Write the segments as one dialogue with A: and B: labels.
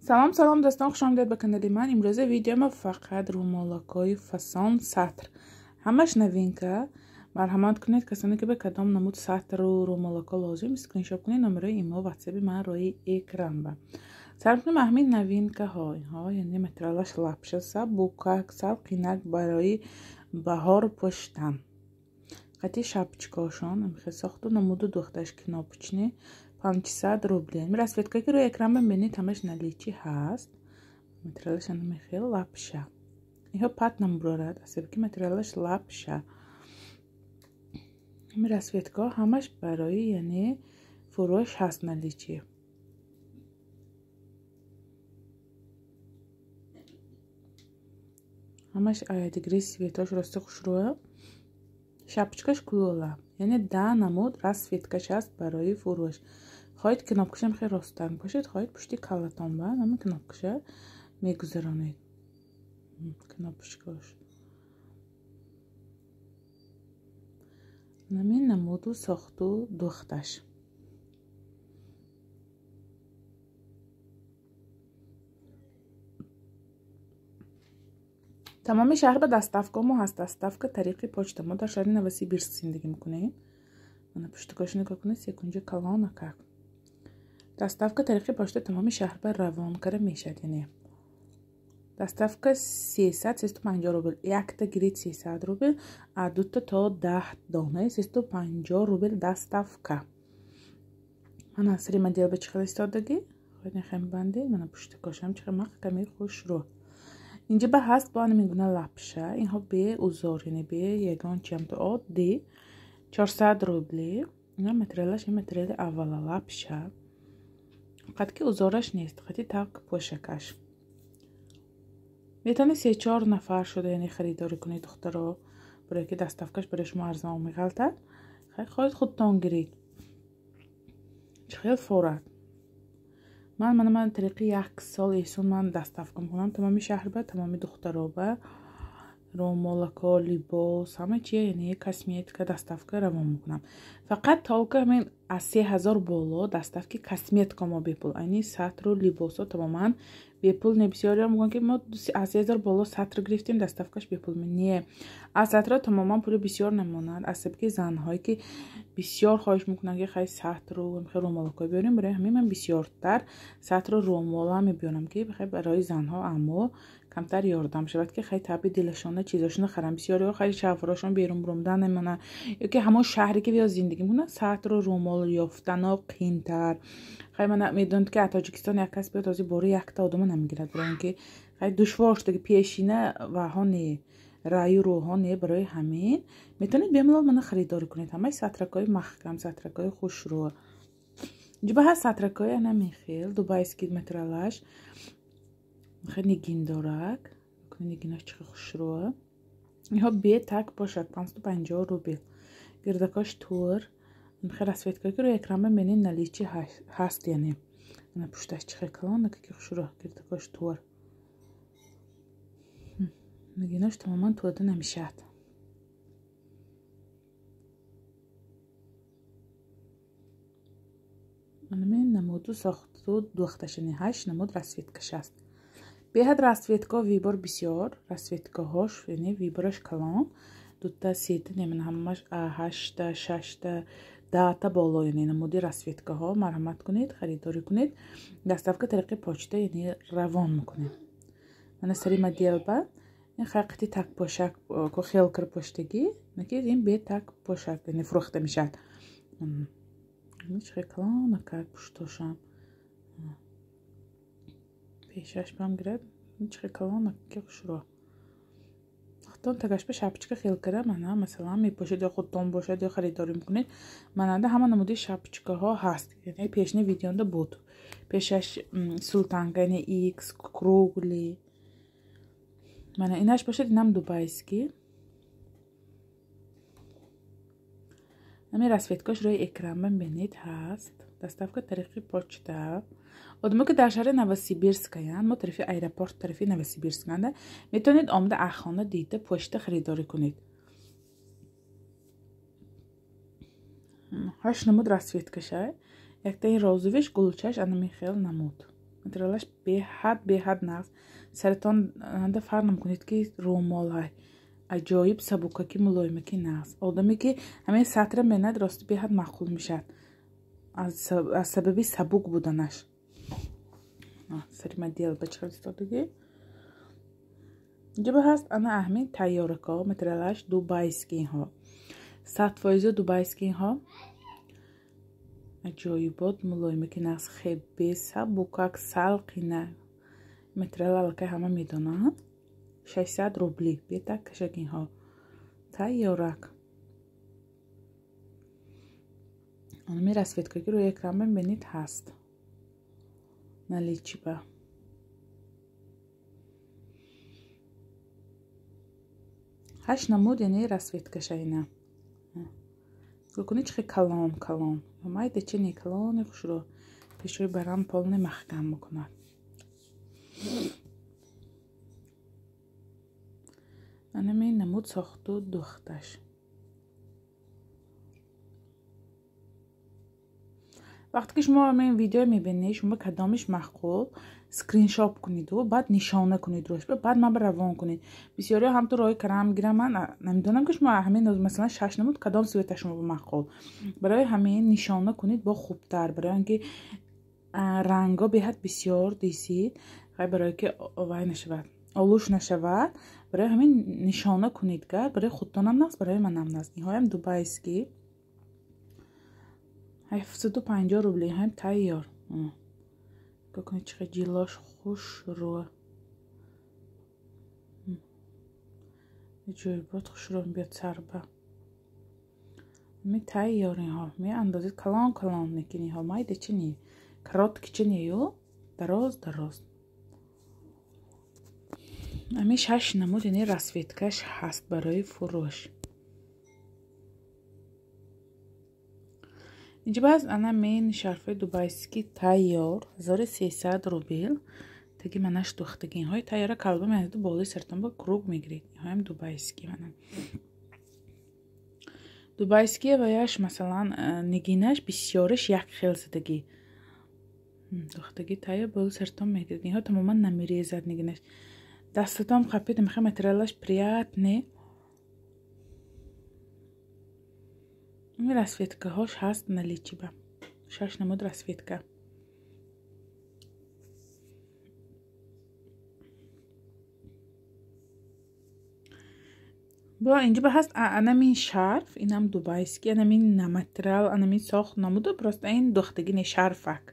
A: Салом салом дӯстон, хуш омадед ба канали ман. Имрӯза видеома фақат румолакҳои фасон сатр. Ҳамаш новинка. Марҳамат кунед касоне ки ба кадом намуд сатру румолакҳо лозим, скриншот кунед номерои имо ватсапи ман рӯи экран ба. Сар кунем ҳамин новинкаҳо. Инҳо яъне материалаш лапша, сабукак, салқинак барои баҳор пӯштан. Қати шапочкаошон ҳамихел сохту намуду духташ кнопочный 500 рубли. Расцветка ки рӯи экран бинед ҳамаш наличи ҳаст. Материалаш ҳамихел лапша. Инҳо пат намбурорад, асаби ки материалаш лапша. Ҳамин расцветкаҳо ҳамаш барои яъне фурӯш ҳаст наличи. Ҳамаш аядигри цветош рости хушрӯя. Шапочкаш кулола. Яъне да намуд расцветкаш ҳаст барои фурӯш. Хоҳед кнопкашам хеле росттанг бошед, хоҳед пушти каллатон ба ҳамин кнопкаша мегузаронед. Кнопочкаш. Ҳамин намуду сохту духташ. Тамоми шаҳр ба доставка мо ҳаст. Доставка тариқи почта. Мо дар шаҳри Новосибирск зиндагӣ мекунем. Мана пуштикош нигоҳ кунед, секунҷа калона как. Доставка тариқи почта тамоми шаҳр ба равон кара мешавад. Яъне доставка 300-350 рубл. Якта гирид 300 рубл, а дута то 10 дона 350 рубл доставка. Мана сари модел ба чӣ хел истодагӣ? Хоҳед нехем бандед. Мана пуштикошам чӣ хел маҳками хушрӯ. Инҷа ба ҳаст бо ҳамин гуна лапша. Инҳо бе узор, яъне бе ягон чиам то оддӣ 400 рубли. Ина материалаш ин материали аввала лапша. Фақат ки узораш нест, қати так пӯшакаш. Метавонед 3-4 нафар шуда яъне харидорӣ кунед духтаро, барои ки доставкаш барои шумо арзон меғалтад. Хоҳед худтон гиред. Чӣ хел форад. Ман тариқи як сол эҳсон ман доставка мекунам тамоми шаҳр ба, тамоми духтаро ба, румолако, либос, ҳама чи, яъне косметика доставка равон мекунам. Фақат толка ҳамин аз 3000 боло доставки косметика мо бепул, яъне сатру либосо тамоман бепул. Не бисёриҳо мегӯянд ки мо аз 3000 боло сатр гирифтем, доставкаш бепул. Не, аз сатро тамоман пули бисёр намонад. Аз сабаби ки занҳое ки бисёр хоҳиш мекунанд ки хай сатру румолакҳо биёрем, барои ҳамин ман бисёртар сатру румола мебиёрам ки хай барои занҳо аммо камтар ёрдам шавад ки хай таби дилашона чизошона харам. Бисёриҳо хай шавҳарошон берун бурумдан намонанд, ё ки ҳамон шаҳре ки биё зиндагӣ мекунанд сатру румол ёфтано қиинтар. Хай ман медонед ки аз Тоҷикистон як кас биёд ҳозир бори якта одама намегирад, барои ин ки хай душвор шуда ки пешина ваҳо не, раю рӯҳо не. Барои ҳамин метавонед бемалол мана харидорӣ кунед. Ҳамаи сатракҳои маҳкам, сатракҳои хушрӯ. Инҷо ба ҳаст сатракҳои ана мехел дубайский материалаш хеле нигин дорак. Нигинаш чӣ хушрӯ. Инҳо бе так бошад 550 рубл. Гирдакош тур. Хеле расцветкаҳое ки рӯи экран мебинед наличи ҳаст, яъне ана пушташ чӣ хел калона ки хушрӯ, гирдакош тур. Нигинаш тамоман турда намешавад. Ҳамин намуду сохту духташ, яъне 8 намуд расцветкаш аст. Беҳад расцветкаҳо вибор бисёр, расцветкаҳош яъне вибораш калон. Дута сета не, ҳамаш 8та, 6та, 10та боло, яъне намуди расцветкаҳо. Марҳамат кунед, харидорӣ кунед. Доставка тариқи почта яъне равон мекунем. Мана сари модел ба ин хай қити так пӯшак хел кир пӯштагӣ, наки ин бе так пӯшак яъне фурӯхта мешавад. Чӣ хел калона как пуштошам. Пешаш бам гирад, чӣ хел калона ки хушрӯ. Худтон тагаш ба шапочка хел кара, мана масалан мепӯшед ё худтон бошад ё харидорӣ мекунед. Мананда ҳама намуди шапочкаҳо ҳаст. Яъне пешни видеонда буд. Пешаш султанка, яъне икс, кругли. Мана инаш бошад, инам дубайский. Ҳамин расцветкаш рӯи экран бинед ҳаст. Доставка тариқи почта. Одамо ки дар шаҳри Новосибирскаянд, мо тарафи аэропорт тарафи Новосибирсканда, метавонед омада аз хона дида почта харидорӣ кунед. 8 намуд расцветкаша. Якта ин розовиш, гулчаш ана мехел намуд. Материалаш беҳад нағз. Саратон анда фарқ намекунед ки рӯмол ҳай. Аҷоиб сабукаки мулоимаки нағз. Одаме ки ҳамин сатра менад рости беҳад маъқул мешавад. Аз сабаби сабук буданаш. Сари модел ба чӣ хел истодагӣ. Инҷо ҳаст ана ҳамин тайёракҳо, материалаш дубайскиҳо. 100% дубайскиҳо. Аҷоибот мулоимаки нағз, хебе сабукак, салқина. Материал аллакай ҳама медонанд. 600 рубли бетак кашакинҳо. Тайёрак. Ами расцветка ки рӯи экран мебинед ҳаст. Наличиба. Ҳашт намуд яъне расцветкаша ина. Нигоҳ кунед чӣ хел калон калон. Майда чи не калони хушро пешои барам полне маҳкам мекунад. Анами намуд сохту духташ. Вақте ки шумо ҳамин видео мебинед, шумо кадомиш маъқул скриншот куниду баъд нишона кунед рӯяш, баъд ман равон кунед. Бисёриҳо ҳамтур роҳи карам мегирам, ман намедонам ки шумо ҳамин масалан 6 намуд кадом цвета шумо маъқул. Барои ҳамин нишона кунед бо хубтар, барои он ки рангҳо беҳад бисёр дисид, барои ки вай нашавад, олуш нашавад. Барои ҳамин нишона кунед гар, барои худтонам нағз, барои манам нағз. Инҳоям дубайский. 750 рубли ҳам тайёр. Нигоҳ кунед чӣ қадр ҷилош хушрӯ. Аҷоибот хушрӯ биёд сарба. Ми тайёр инҳо. Меандозед калон калон мекунед инҳо. Майда чи не? Короткий чи не ю? Дароз дароз. Ами 6 намуд яъне расцветкаш ҳаст барои фурӯш. Инҷо баъз ана мен шарфи дубайский тайёр 1300 рубл. Таги манаш духтаги инҳои тайёра калба меандозед болои сартон ба круг мегиред. Инҳоям дубайский мана. Дубайский ваяш масалан нигинаш бисёриш як хел задагӣ. Духтаги тайёр болои сартон мегиред. Инҳо тамоман намерезад нигинаш. Дастатон қапид, мехоҳ материалаш приятный. Ин расцветкаҳош ҳаст наличиба. 6 намуд расцветка. Бо инҷо ба ҳаст анамин шарф, инам дубайский, анамин материал, анамин сохт намуду, просто ин духтаги не шарфак.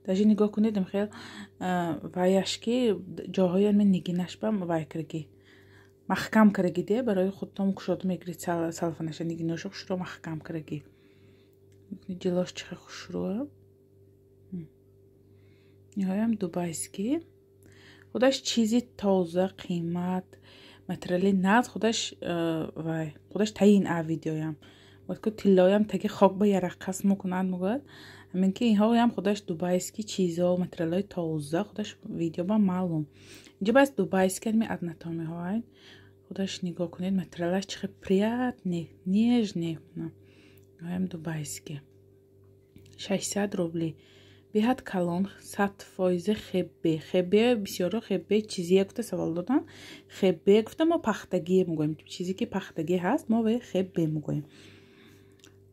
A: Даже нигоҳ кунед, хел ваяш ки ҷоҳои ами нигинаш ба вай карги. Маҳкам карги де, барои худтон кушода мегиред салфанаша нигиноша хушрӯ маҳкам карги. Ҷилош чӣ хел хушрӯ. Ниҳоям дубайский. Худаш чизи тоза, қимат, материали нағз, худаш вай, худаш таин а видеоям. Бояд ки тиллоям таги хок ба яраққас мекунад мегӯяд. Ҳамин ки инҳоям худаш дубайский чизо, материалҳои тоза, худаш видео ба маълум. Инҷо бас дубайский ами однотонныйҳоай. Худаш нигоҳ кунед, материалаш чӣ хел приятный, нежный. Инҳоям дубайский. 600 рубли. Беҳад калон, 100% хебе. Хебе бисёро хебе чизие гуфта савол доданд. Хебе гуфта мо пахтагие мегӯем. Чизе ки пахтагӣ ҳаст, мо ве хебе мегӯем.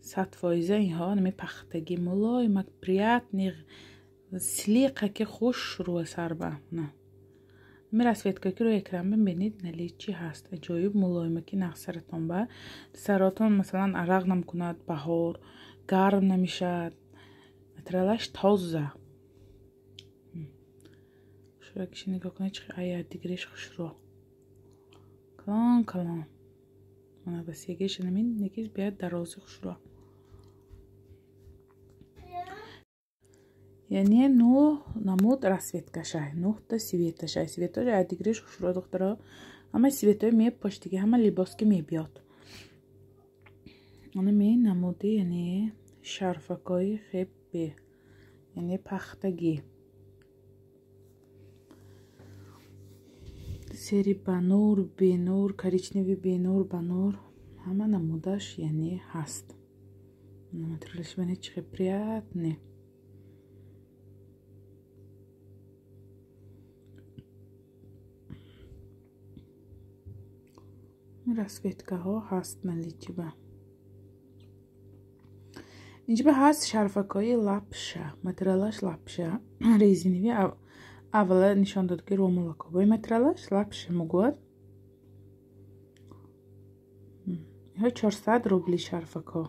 A: 100% инҳо нами пахтагӣ мулоимак, приятный, слиқаки хушрӯ сарба. Ами расцветка ки рӯи экран мебинед, наличи ҳаст. Аҷоиб мулоимаки нағз саратон ба. Саротон масалан арақ намкунад, баҳор, гарм намешавад. Материалаш тоза. Хушрӯакиша нигоҳ кунед, чӣ ая дигриш хушрӯ. Калон калон. Мана васегиша намин некиз биёд дарози хушрӯ. Яъне 9 намуд расцветкашай, 9 та цветашай. Цветош ая дигриш хушрӯ духтаро. Ҳама цветои мепоштиги, ҳама либос ки мебиёд. Ана ме намуди, яъне шарфакҳои хебе, яъне пахтагӣ. Сери ба нур, бенур, коричневый бенур, ба нур, ҳама намудаш яъне ҳаст. Материалаш бинед чӣ хел приятный. Расцветкаҳо ҳаст наличии ба. Инҷа ҳаст шарфакҳои лапша, материалаш лапша, резиновый, аввала нишон дод ки ромулакобои материалаш лапша мегӯяд. Инҳо 400 рубли шарфакҳо.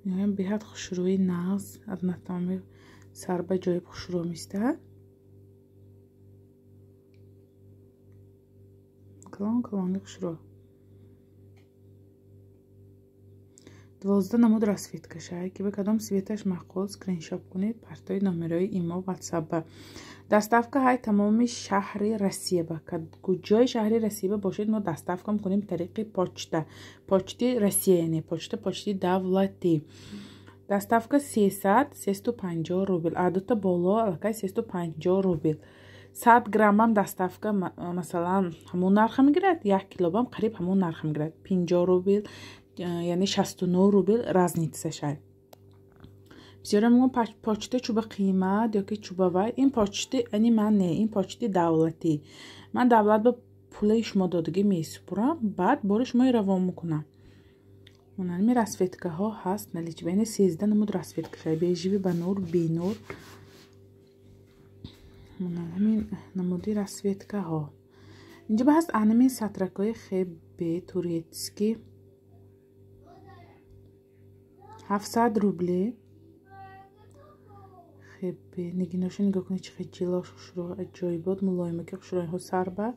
A: Инҳоям беҳад хушрӯи нағз, аз натоми сар ба ҷоиб хушрӯ меистад. Калон калони хушрӯ. 12 намуд расцветкаша, ки ба кадом цветаш маъқул скриншот кунед, партои номерои имо WhatsApp ба. Доставка ҳай тамоми шаҳри Россия ба. Куҷои шаҳри Россия ба бошед, мо доставка мекунем тариқи почта. Почти Россия, яъне почта, почти давлатӣ. Доставка 300, 350 рубл. А дута боло аллакай 350 рубл. 100 граммам доставка масалан ҳамон нарха мегирад, 1 килобам қариб ҳамон нарха мегирад. 50 рубл, яъне 69 рубл разница шай. Бисёре мегӯянд почта чӯба қимат ёки чӯба вай. Ин почти ани ман не, ин почти давлатӣ. Ман давлат ба пулаи шумо додагӣ месупурам, баъд бори шумои равон мекунам. Ҳамин расцветкаҳо ҳаст наличии. Яъне 13 намуд расцветка шай. Бежевый ба нур, бенур. Ҳамин намуди расцветкаҳо. Инҷа ба ҳаст ҳамин сатракҳои хебе турецкий. 700 рубли. Хебе нигиноша нигоҳ кунед, чӣ хел ҷилош хушрӯ, аҷоибот, мулоимаки хушрӯ инҳо сарба.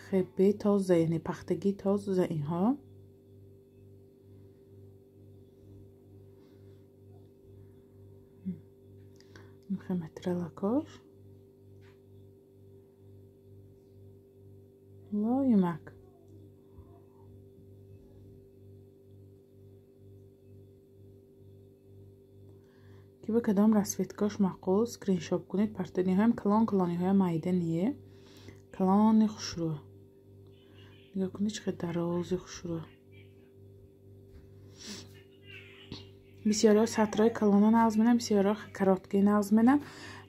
A: Хебе тоза, яъне пахтагӣ тоза инҳо. Инхел материалакош. Мулоимак. Ки ба кадом расцветкаш маъқул скриншот кунед, партониҳоям калон калониҳоям майда не, калони хушрӯ. Нигоҳ кунед, чӣ хел дарози хушрӯ. Бисёриҳо сатрҳои калона нағз менам, бисёриҳо короткий нағз менам.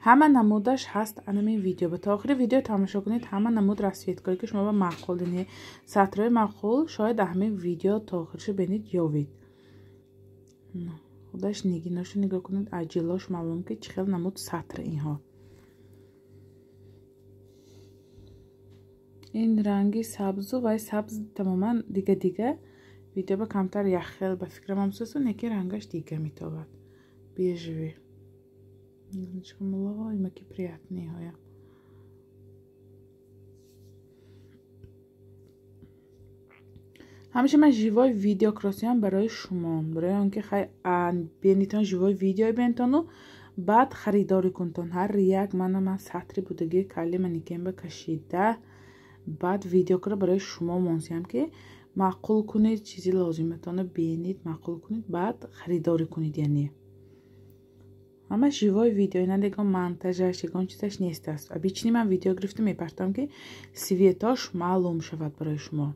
A: Ҳама намудаш ҳаст анамин видео. Ба то охири видео тамошо кунед, ҳама намуд расцветкое ки шумо ба маъқул динед, сатрҳои маъқул шояд ҳамин видео то охирша бинед ёвед. Худаш нигиношу нигоҳ кунед, аҷилош маълум ки чӣ хел намуд сатр инҳо. Ин ранги сабзу вай сабз тамоман дига дига. Видео ба камтар яххел ба фикрам ҳамсусу, неки рангаш дига метобад. Бежевый. Мулоимаки приятный ҳоя. Ҳамеша ман живой видео кросиям барои шумо, барои он ки хай бинитон живой видео бинтону баъд харидорӣ кунтон. Ҳар як мана ман сатри будагии кали манекенба кашида баъд видеокро барои шумо монсиям ки маъқул кунед, чизи лозиматонро бинед, маъқул кунед, баъд харидорӣ кунед. Яъне ҳама живой видео, ина ягон монтажаш, ягон чизаш нест аст. Обычный ман видео гирифта мепартам ки светош маълум шавад барои шумо.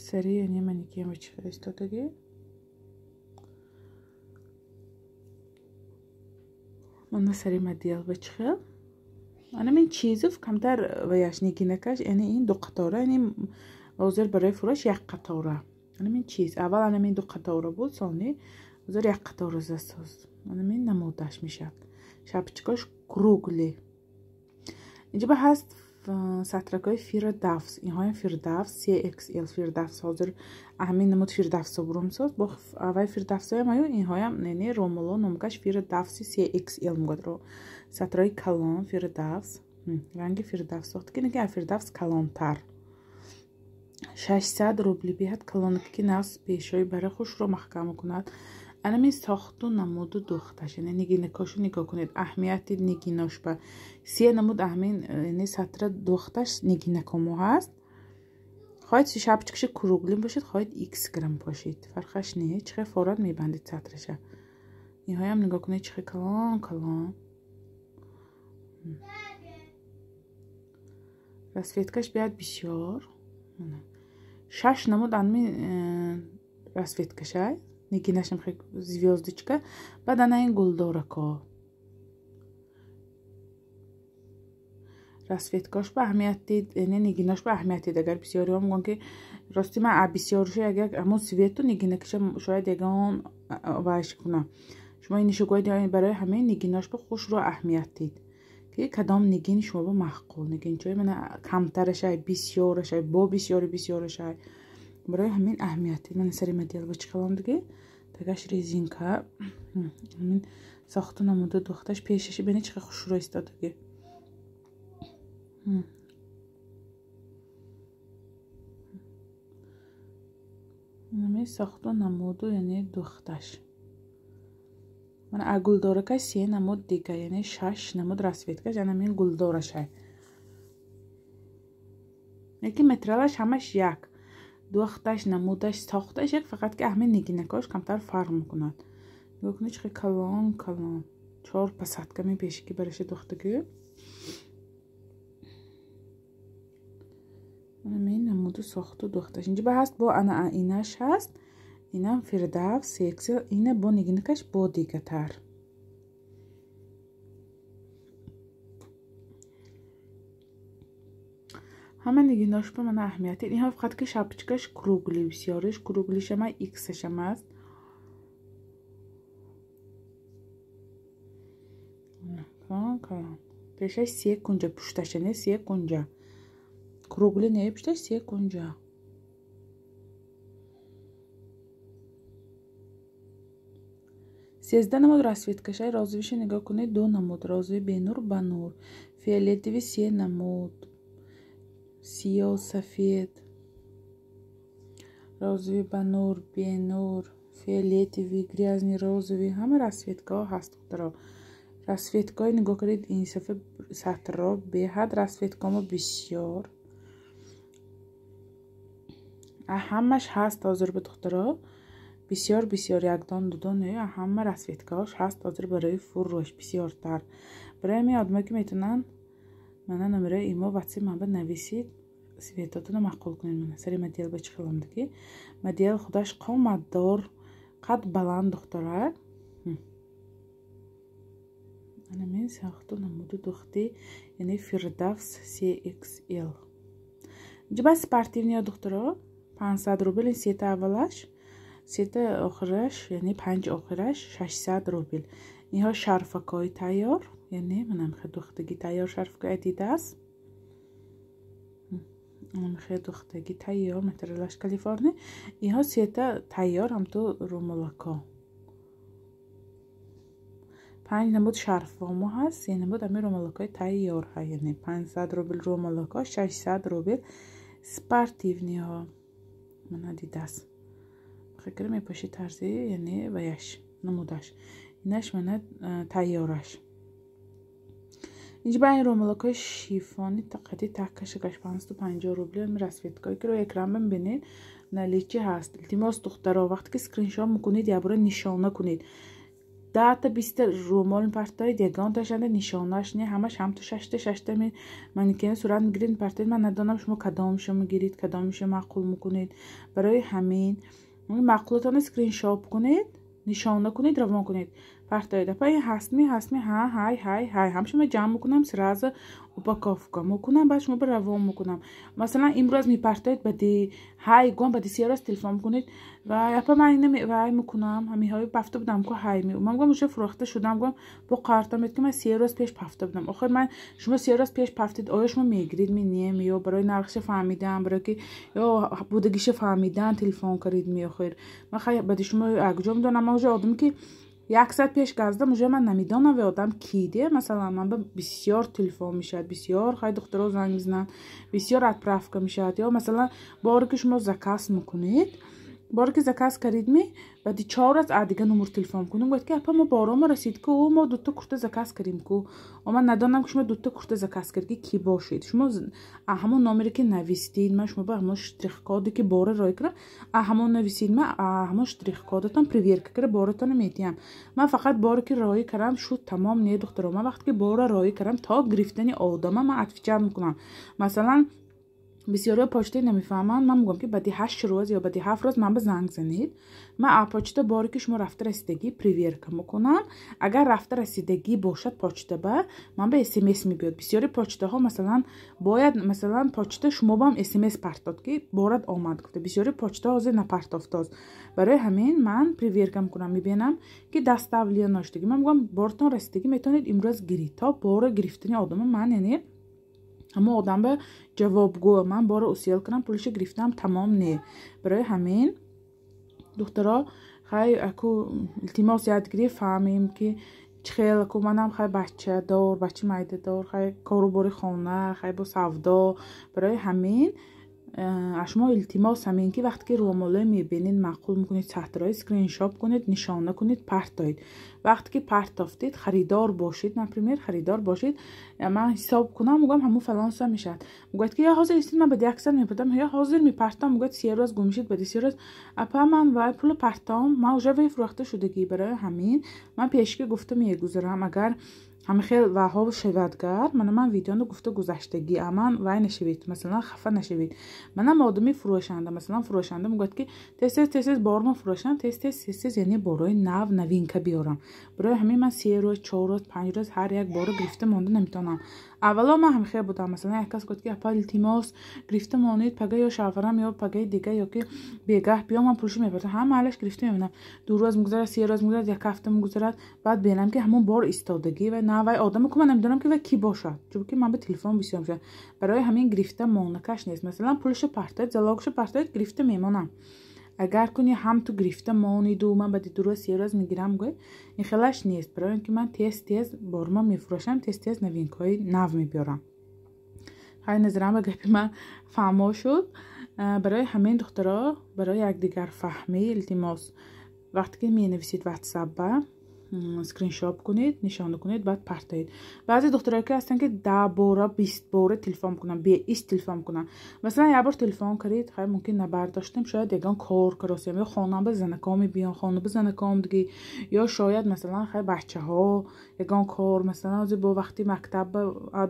A: Сари яъне манекен ба чӣ хел истодагӣ. Мана сари модел ба чӣ хел. Анамин чизов камтар ваяш нигинакаш, яъне ин ду қатора, яъне ҳозир барои фурӯш як қатора. Анамин чиз аввал анамин ду қатора буд, сони ҳозир як қатора засоз. Анамин намудаш мешавад. Шапочкаш круглый. Инҷа ба ҳаст сатракҳои Фирдавс. Инҳоям Фирдавс, CXL Фирдавс. Ҳозир ҳамин намуд Фирдавсо бурумсоз. Бо аввай Фирдавсоям аю инҳоям не Ромуло номгаш Фирдавси CXL мегӯяд. Сатраи калон Фирдавс. Ранги Фирдавс сохт ки неки Фирдавс калонтар. 600 рубли беҳад калонаки ки нағз пешои бара хушро маҳкам мекунад. Анамин сохту намуду духташ, яъне нигинакошу нигоҳ кунед, аҳамияти нигинош ба се намуд аҳамин, яъне сатра духташ нигинакомо ҳаст. Хоҳед шапочкаша круглый бошад, хоҳед икс грамм бошед, фарқаш не, чӣ хел форат мебандед сатраша. Инҳоям нигоҳ кунед, чӣ хел калон калон. Расцветкаш биёд бисёр. 6 намуд анамин расцветкашай. Нигинашам хел звездочка, баъд ана ин гулдорако. Расцветкаш ба аҳамият дид, яъне нигинаш ба аҳамият дид. Агар бисёриҳо мегӯянд, ки рости ман бисёриша як ҳамон цвету нигинакиша шояд ягон вайш кунам. Шумо иниша гӯед, барои ҳамин нигинаш ба хушрӯ аҳамият дид, ки кадом нигин шумо ба маъқул. Нигинчои мана камтарашай, бисёрашай, бо бисёри бисёрашай. Барои ҳамин аҳамият дид. Мана сари модел ба чӣ хелондагӣ? Тагаш резинка. Ҳамин сохту намуда духташ пешаши бини чӣ хушрӯ истодагӣ. Ҳамин сохту намуду, яъне духташ. Мана а гулдоракаш се намуд дига, яъне шаш намуд расцветкаш, яъне ҳамин гулдорашай. Лекин материалаш ҳамаш як. Духташ, намудаш, сохташ як, фақат ки ҳамин нигинакош камтар фарқ мекунад. Нигоҳ кунед, чӣ калон калон. Чор посадка мепеши ки бараша духтагӣ. Ҳамин намуду сохту духташ. Инҷа ба ҳаст, бо ана инаш ҳаст. Инам Фирдавс сексил, ина бо нигинакаш бо дигатар. Ҳама нигинош ба мана аҳамият. Инҳо фақат ки шапочкаш круглый, бисёриш круглишама, иксашам аст. Калон. Пешаш се кунҷа, пушташа не се кунҷа. Круглый не, пушташ се кунҷа. 13 намуд расцветкашай. Розовиша нигоҳ кунед, ду намуд. Розовый бенур ба нур. Фиолетовый се намуд. Сиёҳ, сафед. Розовый ба нур, бенур, фиолетовый, грязный розовый. Ҳама расцветкаҳо ҳаст, духтаро. Расцветкаҳои нигоҳ кунед, ин сафа сатро беҳад расцветкамо бисёр. Ҳамаш ҳаст ҳозир ба духтаро. Бисёр бисёр, якдон дудон не, ҳама расцветкаҳош ҳаст ҳозир барои фурӯш бисёртар. Барои ҳамин одамое ки метавонанд, мана номерои имо, ватсап ман ба нависид, цветотонро маъқул кунед. Мана сари модел ба чӣ хеломдагӣ. Модел худаш қоматдор, қад баланд духтара. Ана сохту намуду духти, яъне Фирдавс CXL. Инҷа ба спортивниё духтаро 500 рубл, ин сета аввалаш, сета охираш, яъне панҷ охираш 600 рубл. Инҳо шарфакҳои тайёр, яъне манам хел духтагӣ тайёр шарфакҳои Адидас. Манам хел духтагӣ тайёр, материалаш Калифорния. Инҳо сета тайёр ҳамту румолако. 5 намуд шарфвомо ҳаст, се намуд ҳамин румолакҳои тайёр ҳа, яъне 500 рубл румолакҳо, 600 рубл спортивниҳо. Мана Адидас. Фикр мепоши тарзи, яъне ваяш намудаш. Инаш мана тайёраш. Инҷа ба ин румолакҳои шифони қади таккашакаш 550 рубл. Ҳамин расцветкаҳое ки рӯи экран мебинед, наличии ҳаст. Илтимос духтаро, вақте ки скриншот мекунед, якбора нишона кунед. 10 та 20 румол мепартоед, ягонташанда нишонаш не, ҳамаш ҳамту шашта шашта манекен сурат мегиред, мепартоед. Ман надонам шумо кадомшо мегиред, кадомшо маъқул мекунед. Барои ҳамин маъқулатонро скриншот кунед, нишона кунед, равон кунед. Партоед. Апа ин ҳастми, ҳастми, ҳа, ҳай, ҳай, ҳай. Ҳам шумо ҷамъ мекунам, сразу упаковка мекунам, баъд шумо ба равон мекунам. Масалан, имрӯз мепартоед, баъди ҳай гом, баъди се рӯз телефон мекунед. Ва апа ман ина вай мекунам, ҳаминҳои пафта будам ку ҳай. Ман гом уже фурӯхта шудам, гом бо қарта мед ки ман се рӯз пеш пафта будам. Охир ман шумо се рӯз пеш пафтед, оё шумо мегиред ми не, ё барои нархша фаҳмидан, барои ки ё будагиша фаҳмидан телефон кардед ми охир. Ман хай баъди шумо куҷо медонам, ман уже одаме ки як соат пеш газдам, уже ман намедонам ве одам ки де. Масалан, ман ба бисёр телефон мешавад, бисёр хай духтаро занг мезананд, бисёр отправка мешавад. Ё масалан, боре ки шумо заказ мекунед, боре ки заказ кардед ми, баъди 4 рӯз а дига номер телефон кунем, гӯяд ки апа мо боромо расид ку, мо дута курта заказ кардем ку. Ман надонам ки шумо дута курта заказ кардед, ки бошед. Шумо ҳамон номере ки нависдид, ман шумо ба ҳамон штрих-коде ки бора рой кардам, ҳамон нависид, ман ҳамон штрих-кодатон проверка карда боратонро медиҳам. Ман фақат боре ки роӣ кардам шуд тамом не, духтаро. Ман вақте ки бора роӣ кардам, то гирифтани одама ман отвечать мекунам. Масалан, Бисёриҳо почтаи намефаҳманд. Ман мегӯям, ки баъди 8 рӯз ё баъди 7 рӯз ман ба занг занед. Ман почта боре ки шумо рафта расидагӣ проверка мекунам. Агар рафта расидагӣ бошад почта ба ман ба СМС мебиёд. Бисёри почтаҳо, масалан, бояд, масалан, почта шумо бам СМС партод, ки борат омад гуфта. Бисёри почта ҳозир напартофтост. Барои ҳамин ман проверка мекунам, мебинам, ки доставлено шудагӣ. Ман мегӯям, бортон расидагӣ, метавонед имрӯз гиред. То бора гирифтани одама ман, яъне ҳамон одам ба ҷавобгӯ, ман бора усел кунам, пулиша гирифтам, тамом не. Барои ҳамин, духтаро, хай, аку илтимос, ядгирӣ фаҳмем, ки чӣ хел аку манам, хай, бачадор, бача майдадор, хай, кору бори хона, хай, бо савдо. Барои ҳамин аз шумо илтимос ҳамин, ки вақте ки рӯмоле мебинед, маъқул мекунед, сатрои скриншот кунед, нишона кунед, партоед. Вақте ки партофтед, харидор бошед, например, харидор бошед, ман ҳисоб кунам, мегӯям, ҳамун фалон сум мешавад. Мегӯяд, ки ё ҳозир истид, ман баъди як соат мепартам, ё ҳозир мепартам. Мегӯяд, 3 рӯз гум мешид. Баъди 3 рӯз, апа, ман вай пулу партом, ман уже вай фурӯхта шудагӣ. Барои ҳамин ман пешки гуфта мегузарам, агар ҳама хел ваҳо шавадгар, мана ман видеоно гуфта гузаштагӣ, аман вай нашавед, масалан, хафа нашавед. Манам одами фурӯшанда, масалан, фурӯшанда мегӯяд, ки тез тез, тез тез борма фурӯшам, тез тез, тез тез, яъне борои нав, новинка биёрам. Барои ҳамин ман 3 рӯз, 4 рӯз, 5 рӯз ҳар як боро гирифта монда наметавонам. Аввало ман ҳамхел будам. Масалан, як кас гуфт, ки апа, илтимос, гирифта монед, пага ё шавҳарам ё пагаи дига ё ки бегаҳ биё, ман пулшо мепартам. Ҳама алаш, гирифта мемонам. 2 рӯз мегузарад, 3 рӯз мегузарад, як ҳафта мегузарад, баъд бинам, ки ҳамон бор истодагӣ ва на вай одаме ку ман намедонам, ки вай кӣ бошад, чунки ман ба телефон бисёр мешавад. Барои ҳамин гирифта монакаш нест. Масалан, пулшо партоед, залогшо партоед, гирифта мемонам. Агар куни ҳам ту гирифта мониду, ман баъди 2 рӯз, 3 рӯз мегирам, гӯй, ин хелаш нест. Барои ин ки ман тез тез борма мефурӯшам, тез тез новинкаҳои нав мебиёрам. Ҳай, назарам ба гапи ман фаҳмо шуд. Барои ҳамин, духтаро, барои якдигарфаҳмӣ, илтимос, вақте ки менависед ватсапба, скриншот кунед, нишона кунед, баъд партоед. Баъзе духтарое ки ҳастанд, ки 10 бора, 20 бора телефон мекунанд, беист телефон мекунанд. Масалан, як бор телефон кардед, хай, мумкин набардоштем, шояд ягон кор каросем, ё хона ба занакоме биён, хона ба занаком диги, ё шояд, масалан, хай, бачаҳо ягон кор, масалан, ҳозир бо вақти мактаб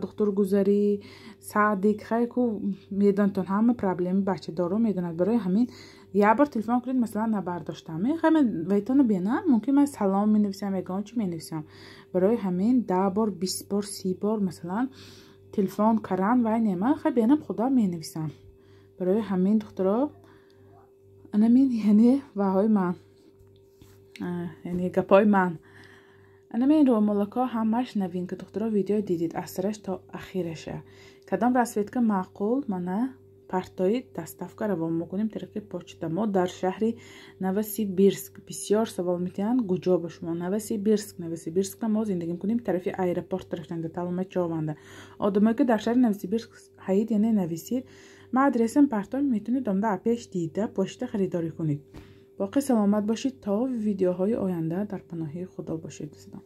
A: духтур гузарӣ, садик, хай, ку медонтон, ҳама проблеми бачадоро медонад. Барои ҳамин як бор телефон кунед, масалан, набардоштам, хай, ман вайтона бинам, мумкин ман салом менависам, ягон чи менависам. Барои ҳамин 10 бор, 20 бор, 30 бор, масалан, телефон каран вай не, ман, хай, бинам, худам менависам. Барои ҳамин, духтаро, анамин, яъне ваҳои ман, яъне гапҳои ман. Анамин рӯмолакҳо ҳамаш новинка. Духтаро, видео дидид аз сараш то ахираша. Кадом расцветка маъқул, мана партои, доставка равон мекунем тариқи почта. Мо дар шаҳри Новосибирск. Бисёр савол метиҳанд, куҷо ба шумо Новосибирск. Новосибирскда мо зиндагӣ мекунем, тарафи аэропорт тарафшанда, Толмачёванда. Одамое ки дар шаҳри Новосибирск ҳаид, яъне нависид, ман адресам партом, метавонед омда пеш дида, почта харидорӣ кунед. Боқӣ саломат бошед, то видеоҳои оянда, дар паноҳи Худо бошед, дӯстон.